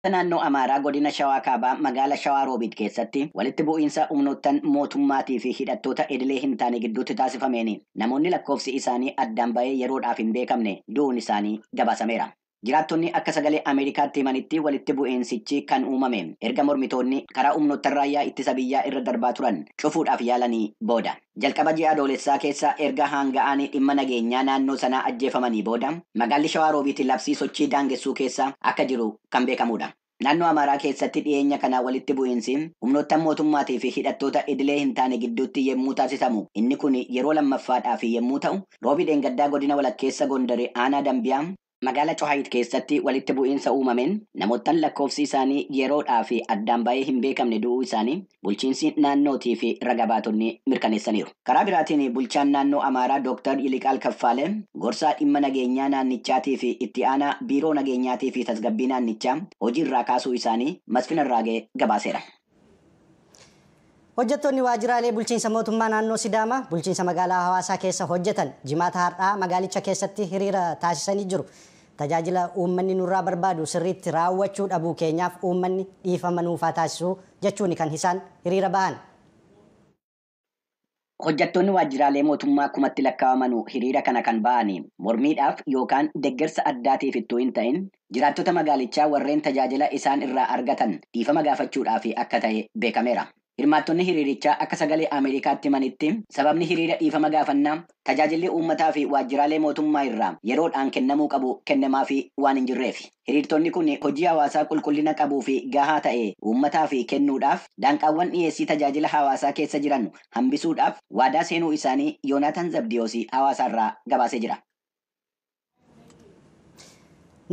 Naannoo Amaaraa godina Shawaa Kaabaa magaala Shawaa Roobiit keessatti walitti bu'iinsa humnoottan mootummaatii fi hidhattoota idilee hin taane gidduutti taasifameen namoonni lakkoofsi isaanii addaan ba'ee yeroodhaaf hin beekamne du'uun isaanii gabaasameera. Jiraattonni akka Sagalee Ameerikaatti himanitti, walitti bu'iinsichi kan uumame erga mormitoonni karaa humnoottan raayyaa ittisa biyyaa irra darbaa turan cufuudhaaf yaalanii booda. Jalqaba ji'a Adoolessaa keessa erga haanga'aan dhimma nageenyaa naannoo sanaa ajjeefamanii booda, magaalli Shawaa Roobiit labsii sochii daangessuu keessa akka jiru kan beekamudha. Naannoo Amaaraa keessatti dhiyeenya kana walitti bu'iinsi humnoottan mootummaatii fi hidhattoota idilee hin taane gidduutti yommuu taasisamu inni kun yeroo lammaffaadhaaf yommuu ta'u, roobii dheengaddaa godina walakkeessa Gondare aanaa Dambiyaa magaala Cohaayit keessatti walitti bu'iinsa uumameen namoottan lakkoofsi isaanii yeroodhaa fi addaan ba'ee hin beekamne du'uu isaanii bulchiinsi naannootii fi raga baatonni mirkaneessaniiru. Karaa biraatiin, bulchaan naannoo Amaaraa Dooktar Yiliqaal Kaffaalee gorsaa dhimma nageenyaa naannichaatii fi itti aanaa biiroo nageenyaatii fi tasgabbii naannichaa hojiirraa kaasuu isaanii Masfin Arraagee gabaaseera. Hojjettoonni waajjiraalee bulchiinsa mootummaa naannoo Sidaamaa bulchiinsa magaalaa Hawaasaa keessa hojjetan Jimaata har'aa magaalicha keessatti hiriira taasisanii jiru. Tajaajila uummanni nurraa barbaadu sirriitti raawwachuu dhabuu keenyaaf uummanni dhiifama nuufaa taasisuu jechuun kan isaan hiriira bahan. Hojjettoonni waajjiraalee mootummaa kumatti lakkaa'aman hiriira kana kan ba'an mormiidhaaf yookaan deeggarsa addaatiif ittuu hin ta'in, jiraattota magaalichaa warreen tajaajila isaan irraa argatan dhiifama gaafachuudhaaf akka ta'e beekameera. Hirmaattonni hiriirichaa akka Sagalee Ameerikaatti himanitti, sababni hiriira dhiifama gaafannaa tajaajilli uummataa fi waajjiraalee mootummaa irraa yeroodhaan kennamuu qabu kennamaafii waan hin jirreef. Hiriirtonni kun hojii hawaasaa qulqullina qabuu fi gahaa ta'e uummataa fi kennuudhaaf daanqaawwan dhiyeessii tajaajila hawaasaa keessa jiran hambisuudhaaf waadaa seenuu isaanii Yoonaataan Zabdiyoos hawaasaarraa gabaasee jira.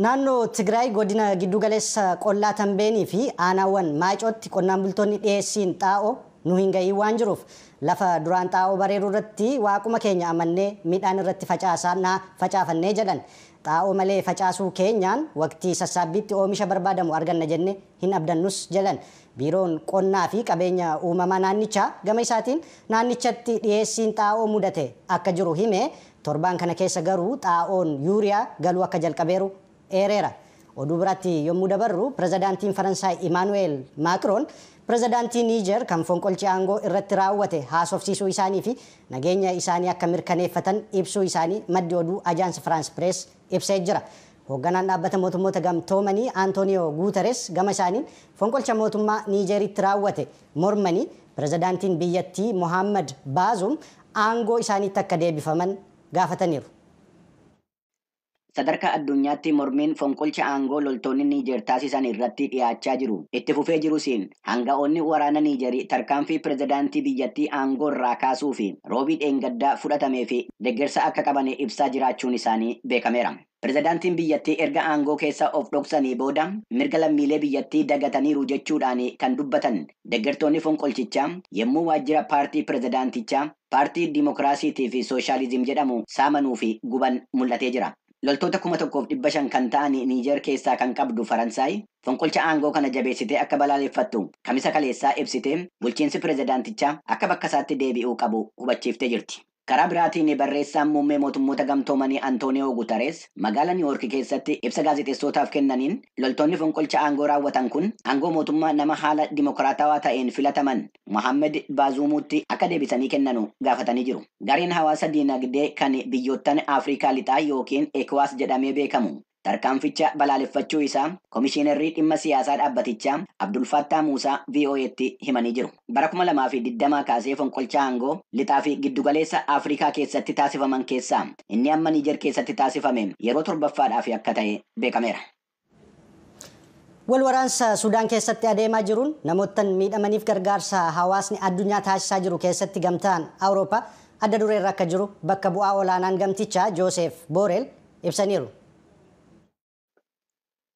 Naannoo Tigraay godina giddugaleessa Qollaa Tambeenii fi aanaawwan Maacootti qonnaan bultoonni dhiyeessiin xaa'oo nu hin gahiin waan jiruuf lafa duraan xaa'oo bareeduu irratti waaquma keenya amannee midhaan irratti facaafannee jedhan. Xaa'oo malee facaasuu keenyaan waqtii sassaabbiitti oomisha barbaadamu arganna jenne hin abdannus jedhan. Biiroon qonnaa fi qabeenya uumamaa naannichaa gama isaatiin naannichatti dhiyeessiin xaa'oo mudate akka jiru hime, torbaan kana keessa garuu xaa'oon yuuriyaa galuu akka jalqabeeru eereera. Oduu biraatti yommuu dabarru, pirezidaantiin Faransaay Imaanu'eel Maakroon pirezidaantii Niijer kan fonqolchi aangoo irratti raawwate haasofsiisuu isaanii fi nageenya isaanii akka mirkaneeffatan ibsuu isaanii maddi oduu Ajaans Firaans Pirees ibsee jira. Hoogganaan dhaabbata mootummoota gamtoomanii Antooniyoo Guuteres gama isaaniin fonqolcha mootummaa Niijeritti raawwate mormanii pirezidaantiin biyyattii Mohammad Baazum aangoo isaaniitti akka deebifaman gaafataniiru. Sadarkaa addunyaatti mormiin fonqolcha aangoo loltoonni Niijer taasisan irratti dhiyaachaa jiru itti fufee jirus, hanga'oonni waraana Niijer tarkaanfii pirezidaantii biyyattii aangoo irraa kaasuu fi roobii dheengaddaa fudhatamee fi deeggarsa akka qaban ibsaa jiraachuun isaanii beekameera. Pirezidaantiin biyyattii erga aangoo keessa of dhoksanii booda mirga lammiilee biyyattii dagataniiru jechuudhaan kan dubbatan deeggartoonni fonqolchichaa, yommuu waajjira paartii pirezidaantichaa, Paartii Dimookiraasiitii fi Sooshaalizim jedhamu saamanuu fi guban mul'atee jira. Loltoota 1500 kan ta'an Niijer keessaa kan qabdu Faransaay fonqolcha aangoo kana jabeessitee akka balaaleffattu Kamisa kaleessaa ibsitee, bulchiinsi pirezidaantichaa akka bakka isaatti deebi'uu qabu hubachiiftee jirti. Karaa biraatiin, barreessaan muummee mootummoota gamtoomanii Antooniyoo Guutarees magaalaa Niiwoork keessatti ibsa gaazexeessootaaf kennaniin, loltoonni fonqolcha aangoo raawwatan kun aangoo mootummaa nama haala dimokiraatawaa ta'een filataman Mohaammed Baazuumuutti akka deebisanii kennanu gaafatanii jiru. Gareen hawaasa diinagdee kan biyyoottan Afrikaa lixaa yookiin ECOWAS jedhamee beekamu tarkaanficha balaaleffachuu isaa komishiinarrii dhimma siyaasaa dhaabbatichaa Abdulfattaa Muusaa VOA'tti himanii jiru. Bara 2020 kaasee fonqolcha aangoo lixaa fi giddugaleessa Afrikaa keessatti taasifaman keessaa inni amma Niijer keessatti taasifame yeroo torbaffaadhaaf akka ta'e beekameera. Wal waraansa Sudaan keessatti adeemaa jiruun namoota miidhamaniif gargaarsa hawaasni addunyaa taasisaa jiru keessatti gamtaan Awurooppaa adda dureerra akka jiru bakka bu'aa olaanaan gamtichaa Jooseef Booreel ibsaniiru.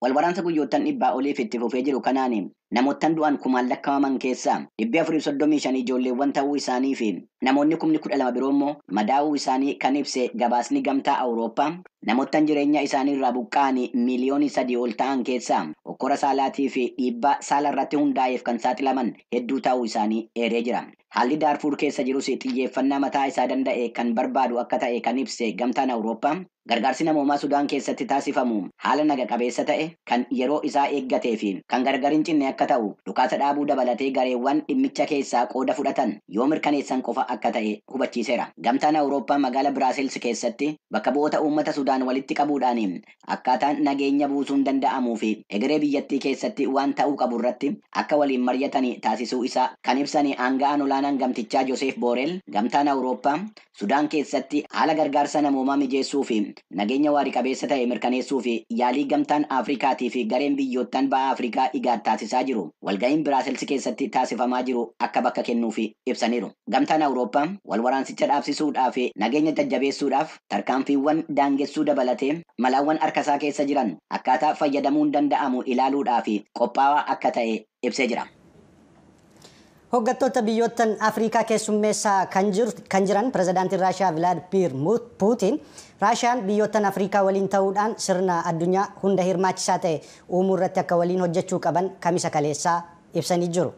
Wal waraansa guyyoottan 100 oliif itti fufee jiru kanaan namoottan du'an kumaan lakkaa'aman keessaa 435 ijoolleewwan ta'uu isaanii fi namoonni 12,000 biroo immoo madaa'uu isaanii kan ibse gabaasni Gamtaa Awurooppaa, namoottan jireenya isaanii irraa buqqa'an miiliyoonii 3 ol ta'an keessaa hokkora saalaatii fi dhiibbaa saala irratti hundaa'eef kan saaxilaman hedduu ta'uu isaanii eeree jira. Haalli Daarfuur keessa jirus xiyyeeffannaa mataa isaa danda'e kan barbaadu akka ta'e kan ibse Gamtaan Awurooppaa, Gargaarsi namoomaa Sudaan keessatti taasifamu haala naga qabeessa ta'e kan yeroo isaa eeggatee fi kan gargar hin cinne akka ta'u dhukaasa dhaabuu dabalatee gareewwan dhimmicha keessaa qooda fudhatan yoo mirkaneessan qofa akka ta'e hubachiiseera. Gamtaan Awurooppaa magaalaa Biraasels keessatti bakka bu'oota uummata Sudaan walitti qabuudhaan akkaataan nageenya buusuun danda'amuu fi egeree biyyattii keessatti waan ta'uu qabu irratti akka waliin mari'atan taasisuu isaa kan ibsan aanga'aan olaanaan gamtichaa Joseef Booreel gamtaan Awurooppaa Sudaan keessatti haala gargaarsa namoomaa mijeessuu fi nageenya waarii qabeessa ta'e mirkaneessuu fi yaalii gamtaan Afrikaatii fi gareen biyyoottan ba'a Afrikaa igaad taasisaa jiru walga'iin Biraasels keessatti taasifamaa jiru akka bakka kennuuf ibsaniiru. Gamtaan Awurooppaa wal waraansicha dhaabsisuudhaa fi nageenya jajjabeessuudhaaf tarkaanfiiwwan daangessuu dabalatee malaawwan harkasaa keessa jiran akkaataa fayyadamuun danda'amu ilaaluudhaa fi qophaa'aa akka ta'e ibsee jira. Hoggantoota biyyoottan Afrikaa keessummeessaa kan jiran pirezidaantiin Raashiyaa Vilaadimir Puutiin Raashiyaan biyyoottan Afrikaa waliin ta'uudhaan sirna addunyaa hunda hirmaachisaa ta'e uumuu irratti akka waliin hojjechuu qaban kamisa kaleessaa ibsanii jiru.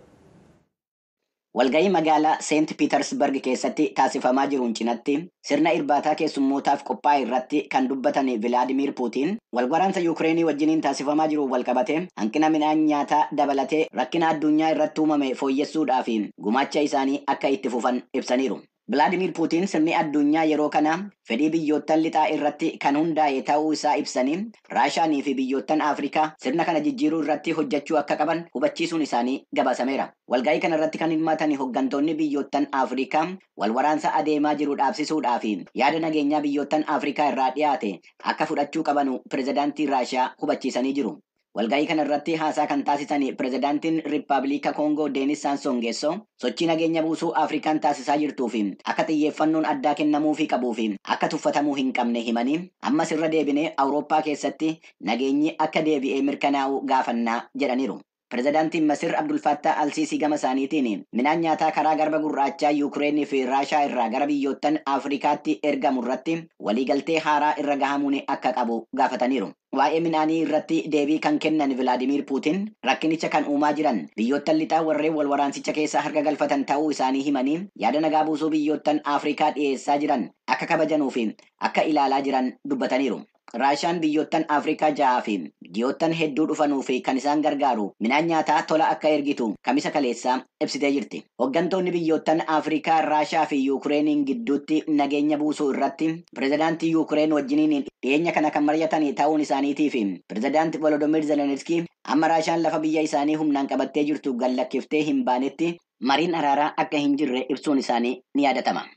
Walga'ii magaalaa Seent Piitersberg keessatti taasifamaa jiruun cinatti sirna irbaataa keessummootaaf qophaa'e irratti kan dubbatan Vilaadimir Puutiin walwaraansa Yuukireenii wajjiniin taasifamaa jiruun walqabate hanqina midhaan nyaataa dabalatee rakkina addunyaa irratti uumame fooyyessuudhaa fi gumaacha isaanii akka itti fufan ibsaniiru. Vilaadimir Puutiin sirni addunyaa yeroo kana fedhii biyyoottan lixaa irratti kan hundaa'e ta'uu isaa ibsanii Raashaanii fi biyyoottan Afrikaa sirna kana jijjiiruu irratti hojjechuu akka qaban hubachiisuun isaanii gabaasameera. Walga'ii kana irratti kan hirmaatan hooggantoonni biyyoottan Afrikaa wal waraansa adeemaa jiru dhaabsisuudhaa fi yaada nageenyaa biyyoottan Afrikaa irraa dhiyaate akka fudhachuu qabanu pirezidaantii Raashiyaa hubachiisanii jiru. Walga'ii kana irratti haasaa kan taasisan pirezidaantiin Riippaabilika Koongoo Deenis Saansoon Geessoo sochii nageenya buusuu Afrikaan taasisaa jirtuu fi akka xiyyeeffannoon addaa kennamuufii qabuu fi akka tuffatamuu hin qabne himanii ammas irra deebinee Awurooppaa keessatti nageenyi akka deebi'ee mirkanaa'u gaafannaa jedhaniiru. Pirezidaantiin Masir Abdul Fattah Alsiisii gama isaaniitiin midhaan nyaataa karaa garba gurraachaa Yuukireenii fi Raashaa irraa gara biyyoottan Afrikaatti ergamu irratti waliigaltee haaraa irra gahamuun akka qabu gaafataniiru. Waa'ee midhaanii irratti deebii kan kennan Vilaadimir Puutiin rakkinicha kan uumaa jiran biyyoottan lixaa warreen wal waraansicha keessa harka galfatan ta'uu isaanii himanii yaada nagaa buusuu biyyoottan Afrikaa dhiyeessaa jiran akka kabajanuu fi akka ilaalaa jiran dubbataniiru. Raashaan biyyoottan Afrikaa ja'aa fi ji'oottan hedduu dhufanuu fi kan isaan gargaaru midhaan nyaataa tola akka ergitu kamisa kaleessaa ibsitee jirti. Hooggantoonni biyyoottan Afrikaa Raashaa fi Yuukireeniin gidduutti nageenya buusuu irratti pirezidaantii Yuukireen wajjiniin dhiyeenya kana kan mari'atan ta'uun isaaniitii fi pirezidaanti Volodymyr Zelenskiy amma Raashaan lafa biyya isaanii humnaan qabattee jirtu gallakkiftee hin baanetti mariin araaraa akka hin jirre ibsuun isaanii ni yaadatama.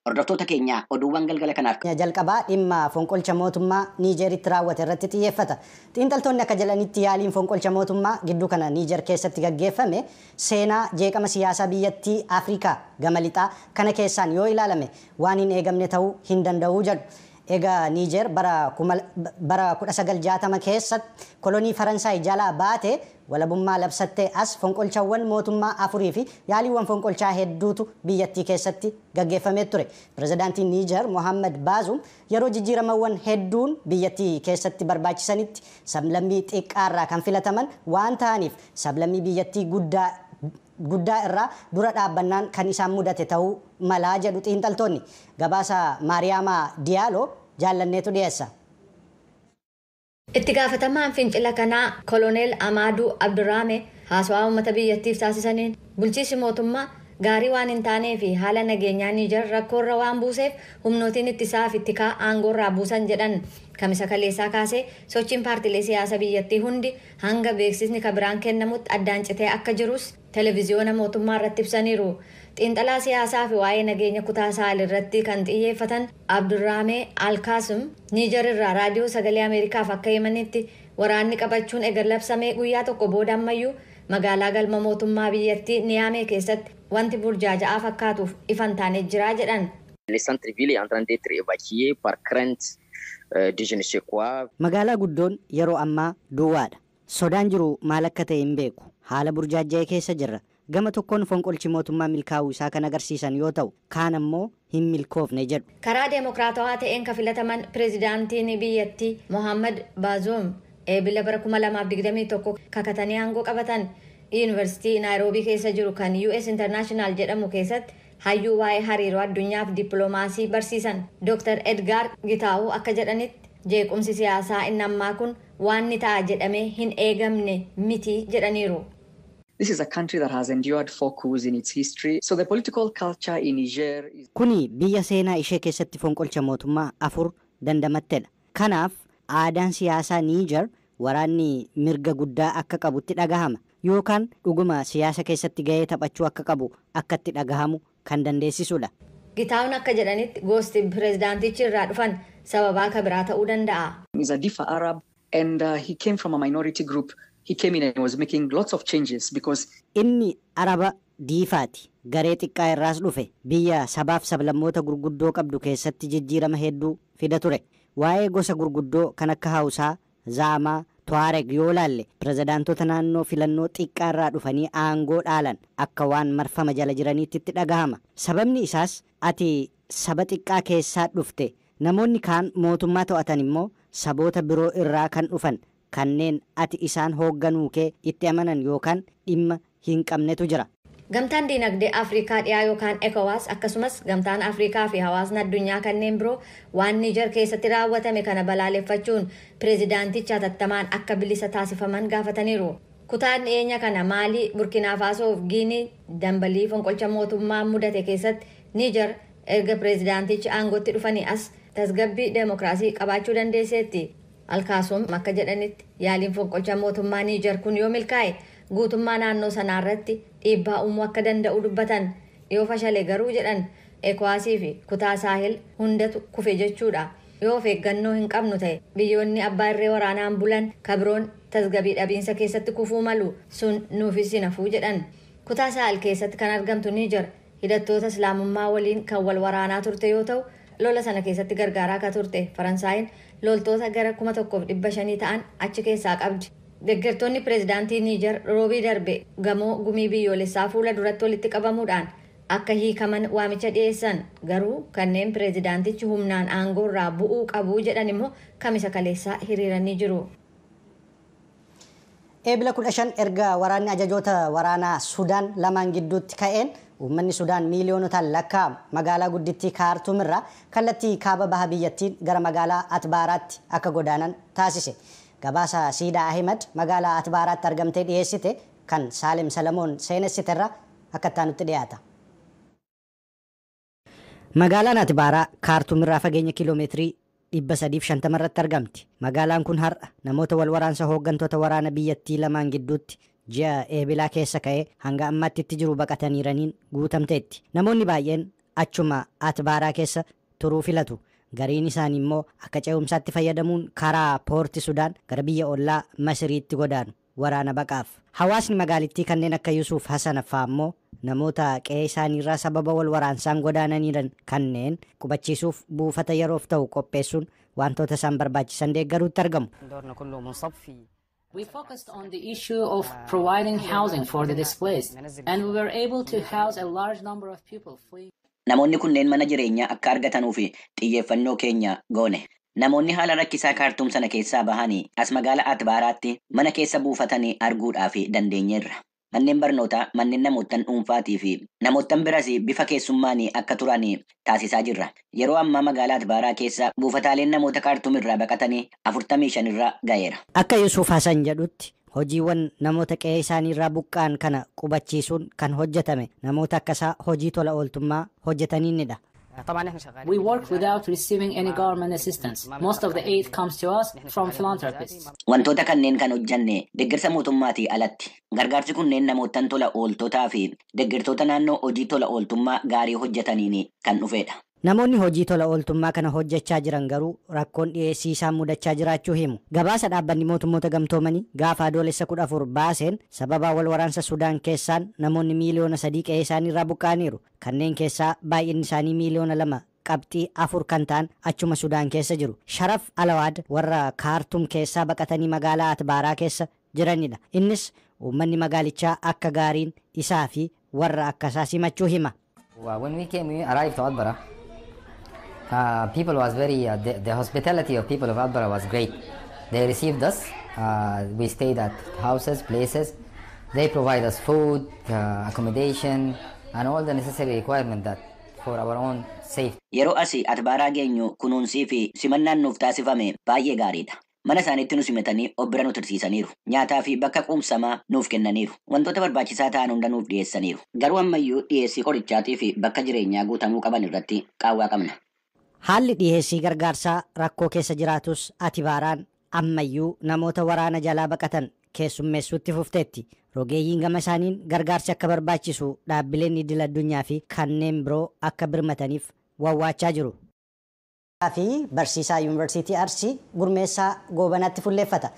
Hordoftoota keenya oduuwwan galgala kanaaf. Jalqabaa dhimma fonqolcha mootummaa Niijeritti raawwate irratti xiyyeeffata. Xiinxaltoonni akka jedhanitti yaaliin fonqolcha mootummaa gidduu kana Niijer keessatti gaggeeffame seenaa jeeqama siyaasaa biyyattii Afrikaa gama lixaa kana keessaan yoo ilaalame waan hin eegamne ta'uu hin danda'u jedhu. Egaa Niijer bara 1960 keessatti kolonii Faransaay jalaa baate walabummaa labsattee as fonqolchawwan mootummaa afurii fi yaaliiwwan fonqolchaa hedduutu biyyattii keessatti gaggeeffamee ture. Pirezidaantiin Niijer Mohaammed Baazum yeroo jijjiiramawwan hedduun biyyattii keessatti barbaachisanitti sablammii xiqqaarraa kan filataman waan ta'aniif sablammii biyyattii guddaa irraa dura dhaabbannaan kan isaan mudate ta'uu malaa jedhu xiinxaltoonni. Gabaasa Maariyaamaa Diyaaloo jaallanneetu dhiyeessa. Itti gaafatamaan fincila kanaa Koloneel Amaaduu Abduraame haasawaa uummata biyyattiif taasisaniin bulchiinsi mootummaa gaarii waan hin taanee fi haala nageenyaa Niijer rakkoorra waan buuseef humnootiin ittisaa fi tikaa aangoorraa buusan jedhan. Kamisa kaleessaa kaasee sochiin paartiilee siyaasaa biyyattii hundi hanga beeksisni kabiraan kennamutti addaan citee akka jirus televiziyoona mootummaa irratti ibsaniiru. Xiinxalaa siyaasaa fi waa'ee nageenya kutaa Sahel irratti kan xiyyeeffatan Abdurraamee Alkaasim Niijer irraa raadiyoo sagalee Ameerikaaf akka himanitti waraanni qabachuun eega labsamee guyyaa tokko booda ammayyuu magaalaa galma mootummaa biyyattii Niyaamee keessatti wanti burjaaja'aa fakkaatuuf ifan taanee jira jedhan. Le centre-ville est en train d'être évacué par crainte de je ne sais quoi. Magaalaa guddoon yeroo ammaa duwwaadha. Sodaan jiru maal akka ta'e hin beeku. Haala burjaaja'e keessa jirra. Gama tokkoon fonqolchi mootummaa milkaa'uu isaa kan agarsiisan yoo ta'u, kaan ammoo hin milkoofne jedhu. Karaa deemokiraatawaa ta'een kan filataman pirezidaantiin biyyattii Mohaammed Bazoum eebila bara 2021 kakatanii aangoo qabatan. Yuunivarsiitii Naayiroobii keessa jiru kan US International jedhamu keessatti hayyuu waa'ee hariiroo addunyaaf dippiloomaasii barsiisan Dr. Edgar Gitaa'uu akka jedhanitti jeequmsi siyaasaa inni ammaa kun waan ni ta'a jedhamee hin eegamne miti jedhaniiru. This is a country that has endured four coups in its history. So the political culture in Niger is... Kuni biyya seenaa ishee keessatti fonqolcha mootummaa 4 dandamattedha. Kanaaf aadaan siyaasaa Niijer waraanni mirga guddaa akka qabutti dhagahama yookaan dhuguma siyaasa keessatti gahee taphachuu akka qabu akkatti dhagahamu kan dandeessisudha. Gitaa'uun akka jedhanitti gosti pireezidaantichi irraa dhufan sababaa akka biraa ta'uu danda'a. He's a Diffa Arab and he came from a minority group. He came in and was making lots of changes because Inni Araba Diifaati. Garee xiqqaa irraas dhufe biyya sabaaf sablammoota gurguddoo qabdu keessatti jijjiirama hedduu fida ture. Waa'ee gosa gurguddoo kan akka Hawusaa, Zaamaa, Tuwaareg yoo laalle pirezidaantota naannoo filannoo xiqqaa irraa dhufanii aangoo dhaalan akka waan marfama jala jiraniitti itti dhagahama. Sababni isaas ati saba xiqqaa keessaa dhufte namoonni kaan mootummaa to'atan immoo saboota biroo irraa kan dhufan kanneen ati isaan hoogganuu kee itti amanan yookaan dhimma hin qabnetu jira. Gamtaan diinagdee Afrikaa dhiyaa yookaan ECOWAS akkasumas gamtaan Afrikaa fi hawaasni addunyaa kanneen biroo waan Niijer keessatti raawwatame kana balaaleffachuun pireezidaanticha hatattamaan akka bilisa taasifaman gaafataniiru. Kutaan dhiyeenya kana Maalii, Burkiinaa Faasoo fi Giinii dambalii fonqolcha mootummaa mudate keessatti Niijer erga pireezidaantichi aangootti dhufanii as tasgabbii deemokiraasii qabaachuu dandeesseetti. Alkaasuun akka jedhanitti yaaliin fonqolcha mootummaa Niijer kun yoo milkaa'e guutummaa naannoo sanaarratti dhiibbaa uumuu akka danda'u dubbatan. Yoo fashale garuu jedhan ECOWASii fi kutaa Saahel hundatu kufe jechuudha. Yoo of eeggannoo hin qabnu ta'e biyyoonni abbaa irree waraanaan bulan kabiroon tasgabbii dhabiinsa keessatti kufuu malu sun nuufis hin hafuu jedhan. Kutaa Saahel keessatti kan argamtu Niijer hidhattoota Islaamummaa waliin kan wal waraanaa turte yoo ta'u lola sana keessatti gargaaraa akka turte Faransaayiin loltoota gara 1500 ta'an achi keessaa qabdi. Deeggartoonni pireezidaantii Niijer roobii darbe gamoo gumii biyyoolessaa fuula duratti walitti qabamuudhaan akka hiikaman waamicha dhiyeessan garuu kanneen pireezidaantichi humnaan aangoo irraa bu'uu qabu jedhan immoo kamisa kaleessaa hiriiranii jiru. Eebila 15 erga waraanni ajajoota waraanaa Sudaan lamaan gidduutti ka'een uummanni Sudaan miiliyoonotaan lakkaa'amu magaalaa guddittii Kaartuum irraa kallattii kaaba baha biyyattiin gara magaalaa Atbaaraatti akka godaanan taasise. Gabaasa Siidaa Ahimad magaalaa Atbaaraatti argamtee dhiyeessite kan Saalem Salamoon seenessiterra akka itti dhiyaata. Magaalaan Atbaaraa Kaartuum irraa fageenya kiiloomeetirii 350 irratti argamti. Magaalaan kun har'a namoota wal waraansa hooggantoota waraana biyyattii lamaan gidduutti ji'a eebilaa keessa ka'ee hanga ammaatti itti jiru baqataniiraniin guutamteetti. Namoonni baay'een achuma Atbaaraa keessa turuu filatu. Gariin isaanii immoo akka ce'umsaatti fayyadamuun karaa poorti Sudaan gara biyya ollaa Masiriitti godaanu waraana baqaaf. Hawaasni magaalittii kanneen akka Yusuuf Hasan fa'aa immoo namoota qe'ee isaaniirraa sababa wal waraansaan godaananiiran kanneen qubachiisuuf buufata yeroof ta'u qopheessuun wantoota isaan barbaachisan deeggaruutti argamu. We focused on the issue of providing housing for the displaced, and we were able to house a large number of people fleeing. Namoonni kunneen mana jireenyaa akka argatanuuf xiyyeeffannoo keenya goone. Namoonni haala rakkisaa Kaartuum sana keessaa bahanii as magaalaa Atbaaraatti mana keessa buufatanii arguudhaaf dandeenyeerra. Manneen barnootaa, manneen namoottan dhuunfaatii fi namoottan biras bifa keessummaan akka turan taasisaa jirra. Yeroo ammaa magaalaa Atbaaraa keessa buufataaleen namoota Kaartuum irraa baqatanii 45 irra ga'eera. Akka Yusuuf Hasan jedhutti hojiiwwan namoota qe'ee isaanii irraa buqqa'an kana qubachiisuun kan hojjetame namoota akkasaa hojii tola ooltummaa hojjetaniinidha. We work without receiving any government assistance. Most of the aid comes to us from philanthropists. Wantoota kanneen kan hojjanne deeggarsa mootummaatii alatti. Gargaarsi kunneen namoottan tola ooltotaa fi deeggartoota naannoo hojii tola ooltummaa gaarii hojjetaniin kan dhufedha. Namoonni hojii tola ooltummaa kana hojjechaa jiran garuu rakkoon dhiyeessii isaan mudachaa jiraachuu himu. Gabaasa dhaabbanni mootummoota gamtoomanii gaafa adoolessa 14 baaseen sababa wal waraansa Sudaan keessaan namoonni miiliyoona 3 qe'ee isaanii irraa buqqa'aniiru. Kanneen keessaa baay'inni isaanii miiliyoona 2.4 kan ta'an achuma Sudaan keessa jiru. Sharaf Alawaad warra Kaartuum keessaa baqatanii magaalaa Atbaaraa keessa jiranidha. Innis uummanni magaalichaa akka gaariin isaa fi warra akkasaa simachuu hima. When we came, we arrived to Atbara. People was very the hospitality of people of Atbara was great. They received us. We stayed at houses, places. They provide us food, accommodation, and all the necessary requirement that for our own safety. Yeroo asii Atbaaraa geenyu kunuunsii fi simannaan nuuf taasifame baay'ee gaariidha. Mana isaaniitti nu simatanii of bira nu tursiisaniiru. Nyaataa fi bakka quubsamaa nuuf kennaniiru. Wantoota barbaachisaa ta'an hunda nuuf dhiyeessaniiru. Garuu ammayyuu dhiyeessii qorichaatii fi bakka jireenyaa guutamuu qaban irratti qaawwaa qabna. Haalli dhiyeessii gargaarsaa rakkoo keessa jiraatus Atibaaraan ammayyuu namoota waraana jalaa baqatan keessummeessuutti fufteetti. Rogeeyyiin gama isaaniin gargaarsi akka barbaachisu dhaabbileen idil addunyaa fi kanneen biroo akka birmataniif wawwaachaa jiru. Fi barsiisaa Yuunivarsiitii Arsii Gurmeessaa Goobanaatti fulleeffata.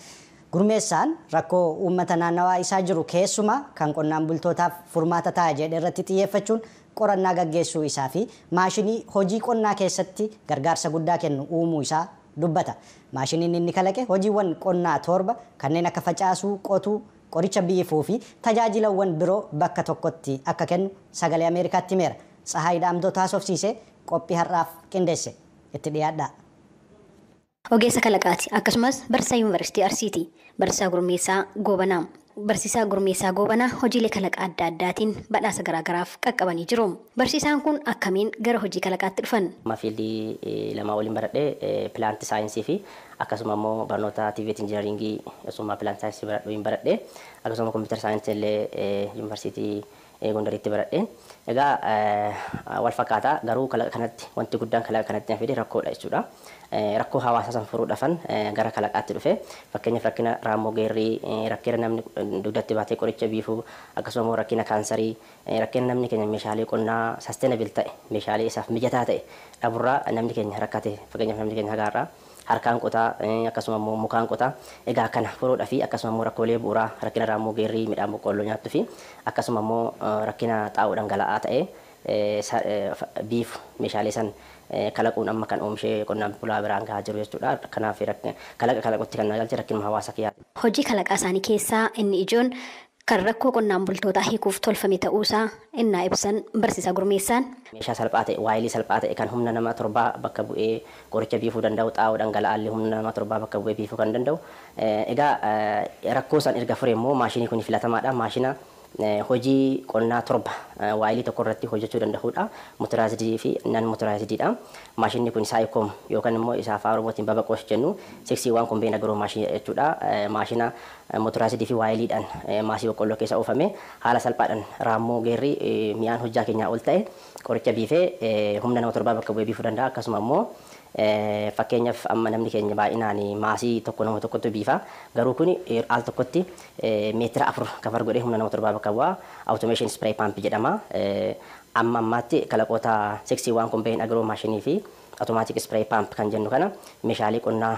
Gurmeessaan rakkoo uummata naannawaa isaa jiru keessumaa kan qonnaan bultootaaf furmaata ta'a jedhe irratti xiyyeeffachuun qorannaa gaggeessuu isaa fi maashinii hojii qonnaa keessatti gargaarsa guddaa kennu uumuu isaa dubbata. Maashiniin inni kalaqe hojiiwwan qonnaa 7 kanneen akka facaasuu, qotuu, qoricha biifuu fi tajaajilawwan biroo bakka tokkotti akka kennu sagalee Ameerikaatti himeera. Tsahaay Daamtoo taasofsiisee qophii har'aaf qindeesse. Itti dhiyaadhaa. Ogeessa kalaqaati. Akkasumas barsiisaa Yuunivarsiitii Arsiiti. Barsiisaa Gurmeessaa Goobanaa. Barsiisaa Gurmeessaa Goobanaa hojiilee kalaqa adda addaatiin badhaasa garaagaraaf qaqqabanii jiru. Barsiisaan kun akkamiin gara hojii kalaqaatti dhufan? Fiildii lama waliin baradhee pilaanti saayinsii fi akkasuma immoo barnoota TVET injiinaringii osuma pilaanti saayinsii baradhu hin baradhee akkasuma kompiitara saayinsii illee yuunivarsiitii Gondaritti baradhee. Egaa wal fakkaataa garuu kalaqa kanatti wanti guddaan kalaqa kanatti na fide rakkoodha jechuudha. Rakkoo hawaasaa san furuudhaafan gara kalaqaatti dhufe. Fakkeenyaaf rakkina raammoo geerrii, rakkina namni dugdatti baatee qoricha biifuu, akkasuma immoo rakkina kaansarii, rakkina namni keenya meeshaalee qonnaa sustainable ta'e, meeshaalee isaaf mijataa ta'e dhaburraa namni keenya rakkate. Fakkeenyaaf namni keenya hagaarraa harkaan qotaa, akkasuma immoo mukaan qotaa. Egaa kana furuudhaa fi akkasuma immoo rakkoolee bu'uuraa rakkina raammoo geerrii midhaan boqqolloo nyaattuu fi akkasuma immoo rakkina xaa'oo dhangala'aa ta'e biifu meeshaalee san kalaquun amma kan oomishee qonnaan bulaa biraan gahaa jiru jechuudha. Kanaaf kalaqa kalaquutti kan galche rakkinuma hawaasa kiyyaati. Hojii kalaqaa isaanii keessaa inni ijoon kan rakkoo qonnaan bultootaa hiikuuf tolfame ta'uusaa innaa ibsan barsiisaa Gurmeessaan. Meeshaa salphaa ta'e, waayilii salphaa ta'e kan humna nama 7 bakka bu'ee qoricha biifuu danda'u, xaa'oo dhangala'aa illee humna nama 7 bakka bu'ee biifuu kan danda'u. Egaa rakkoo san erga fure immoo maashinii kun filatamaadha. Maashina hojii qonnaa 7 waayilii tokko irratti hojjechuu danda'udha. Motoraayizidii fi nan motoraayizidiidha. Maashinni kun saayiikoom yookaan immoo isa afaan Oromootiin babaqoos jennu 61 kombeen agiroo maashinii jechuudha. Maashina motoraayizidii fi waayiliidhaan maasii boqqolloo keessa oofame haala salphaadhaan raammoo geerrii mi'aan hojjaa keenyaa ol ta'e qoricha biifee humna nama 7 bakka bu'ee biifuu danda'a. Akkasuma immoo fakkeenyaaf amma namni keenya baay'inaan maasii tokko nama tokkotti biifa. Garuu kun al tokkotti meetira 4 kafar godhee humna nama 7 bakka bu'a. Automation spray pump jedhama. Amma ammaatti kalaqoota 61 kombeen agiroo maashinii fi automatic spray pump kan jennu kana meeshaalee qonnaa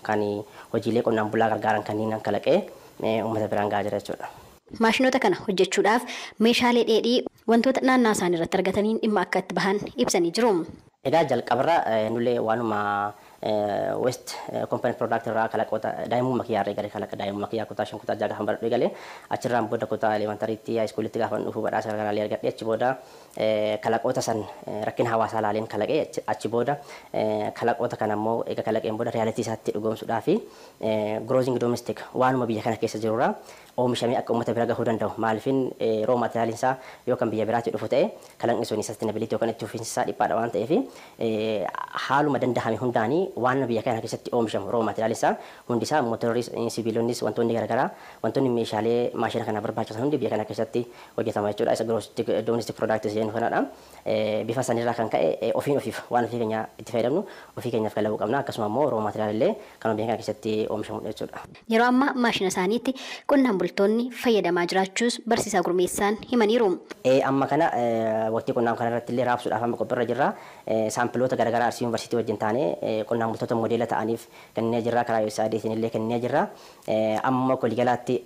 kan hojiilee qonnaan bulaa gargaaran kanneen kalaqee uummata biraan gahaa jira jechuudha. Maashinoota kana hojjechuudhaaf meeshaalee dheedhii wantoota naannaa isaanii irratti argataniin dhimma akka itti bahan ibsanii jiru. Egaa jalqabarra nullee waanuma West Company Product irraa kalaqoota daa'imummaa kiyyaa irraa kalaqa daa'imummaa kiyyaa kutaa 5 kutaa 6 gaafa baradhee galee achirraan booda kutaa elementariitti high schoolitti gaafa dhufu badhaasa garaagaraallee argadhe. Achi booda kalaqoota san rakkina hawaasaa laaleen kalaqee achi booda kalaqoota kana immoo egaa kalaqeen booda riyaalitii isaatti dhugoomsuudhaa fi grossing domestic waanuma biyya kana keessa jirurraa oomishamee akka uummata bira gahuu danda'u. Maaliifin roo maatiraaliin isaa yookaan biyya biraatti dhufu ta'e kalaqni sun sustainability yookaan itti fufiinsi isaa dhiphaadha waan ta'eef haaluma danda'ame hundaanii waan biyya kana keessatti oomishamu roo maatiraaliin isaa hundi isaa mootorris, sibiilonnis, wantoonni garaagaraa wantoonni meeshaalee maashina kana barbaachisan hundi biyya kana keessatti hojjetama jechuudha. Isa domestic product jennu kanadha. Bifa sanirraa kan ka'e ofiin ofiif waan ofii keenya itti fayyadamnu ofii keenyaaf kalaquu qabna. Akkasuma immoo roo maatiraal illee kan biyya kana keessatti oomishamudha jechuudha. Yeroo ammaa maashina isaaniitti qonnaan bultoonni fayyadamaa jiraachuus barsiisaa Gurmeessaan himaniiru. Amma kana waqtii qonnaan kana irratti illee raabsuudhaaf amma qophiirra jirra. Saampiloota garaagaraa Arsii Yuunivarsiitii wajjin taanee qonnaan bultoota modeela ta'aniif kennee jirra. Karaa USAIDtiin illee kennee jirra. Amma waliigalaatti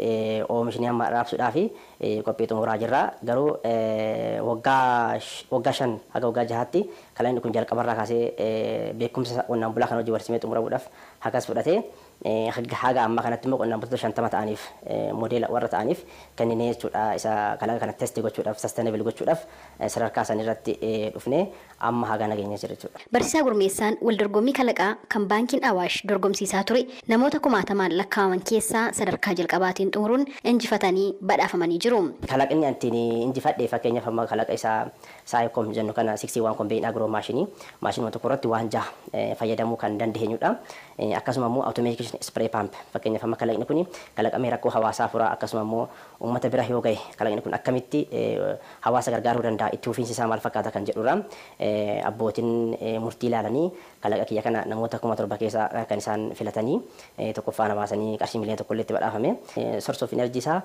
oomishni amma raabsuudhaaf qophii xumuraa jirra. Garuu waggaa 5 haga waggaa 6tti kalaqni kun jalqabarraa kaasee beekumsa qonnaan bulaa kan hojii barsiisee xumuramuudhaaf hagas fudhate. Haga ammaa kanatti immoo qonnaan bultoota 50 ta'aniif modeela warra ta'aniif kenninee jechuudha. Isa kalaqa kana test gochuudhaaf, sustainable gochuudhaaf sadarkaa san irratti dhufnee amma haga nageenya jira jechuudha. Barsiisaa Gurmeessaan wal dorgommii kalaqaa kan baankiin Awaash dorgomsiisaa ture namoota kumaatamaan lakkaa'aman keessaa sadarkaa jalqabaatiin xumuruun injifatanii badhaafamanii jiru. Kalaqni antiin injifadhe, fakkeenyaaf, amma kalaqa isaa Saayikoom jennu kana, 61 combine agro maashinii, maashinuma tokko irratti waan jaha fayyadamuu kan dandeenyudha. Akkasuma immoo automation spray pump, fakkeenyaaf, amma kalaqni kun kalaqamee rakkoo hawaasaa furaa, akkasuma immoo uummata bira yoo gahe kalaqni kun akkamitti hawaasa gargaaruu danda'a, itti fufiinsi isaa maal fakkaata kan jedhudha. Abbootiin murtii ilaalanii kalaqa kiyya kana namoota 7,000 keessaa kan isaan filatanii tokkoffaa baasanii qarshii 1 miliyoona illee itti badhaafame. Source of energy isaa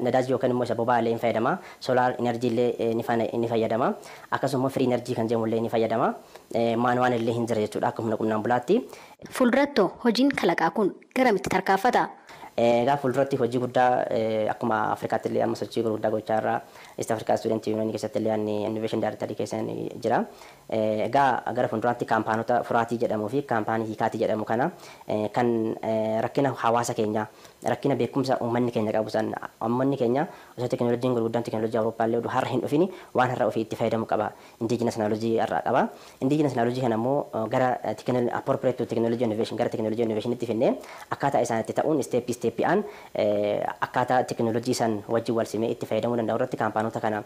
nadaajii yookaan immoo isa boba'aa illee ni fayyadama. Solar energy illee ni fayyadama. Akkasuma immoo free energy kan jedhamu illee ni fayyadama. Manual illee hin jira jechuudha akka humna qonnaan bulaatti. Fuuldurattuu hojiin kalaqaa kun garamitti tarkaanfata? Egaa fuulduratti hojii guddaa akkuma Afrikaatti illee amma sochii gurguddaa gochaa irra, East Africa Student Union keessatti illee ani Innovation Director keessa jira. Egaa gara fuulduraatti kaampaanota Furaatii jedhamuu fi kaampaanii Hiikaatii jedhamu kana kan rakkina hawaasa keenyaa, rakkina beekumsa uummanni keenya qabu san, uummanni keenya osoo teekinooloojiin gurguddaan teekinooloojii Awurooppaa illee har'a hin dhufini waan har'a ofii itti fayyadamu qaba. Indigenous knowledge har'a qaba. Indigenous knowledge kana immoo gara appropriate to technology innovation, gara technology innovation itti finnee akkaataa isaan itti ta'uun step stepi'aan akkaataa teekinooloojii san wajjin wal simee itti fayyadamuu danda'u irratti kaampaanota kana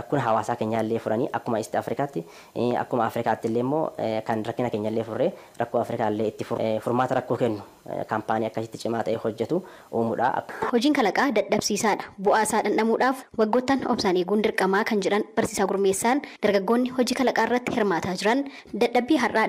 rakkina hawaasaa keenyaa illee furanii, akkuma East Afrikaatti, akkuma Afrikaatti illee immoo kan rakkina keenya illee furree rakkoo Afrikaa illee itti furmaata rakkoo kennu kaampaanii akkasitti cimaa ta'e hojjetu uumuudha. Hojiin kalaqaa dadhabsiisaadha. Bu'aa isaa dhandhamuudhaaf waggoottan obsaan eeguun dirqamaa kan jedhan Barsiisaa Gurmeessaan, dargaggoonni hojii kalaqaa irratti hirmaataa jiran dadhabbii har'aa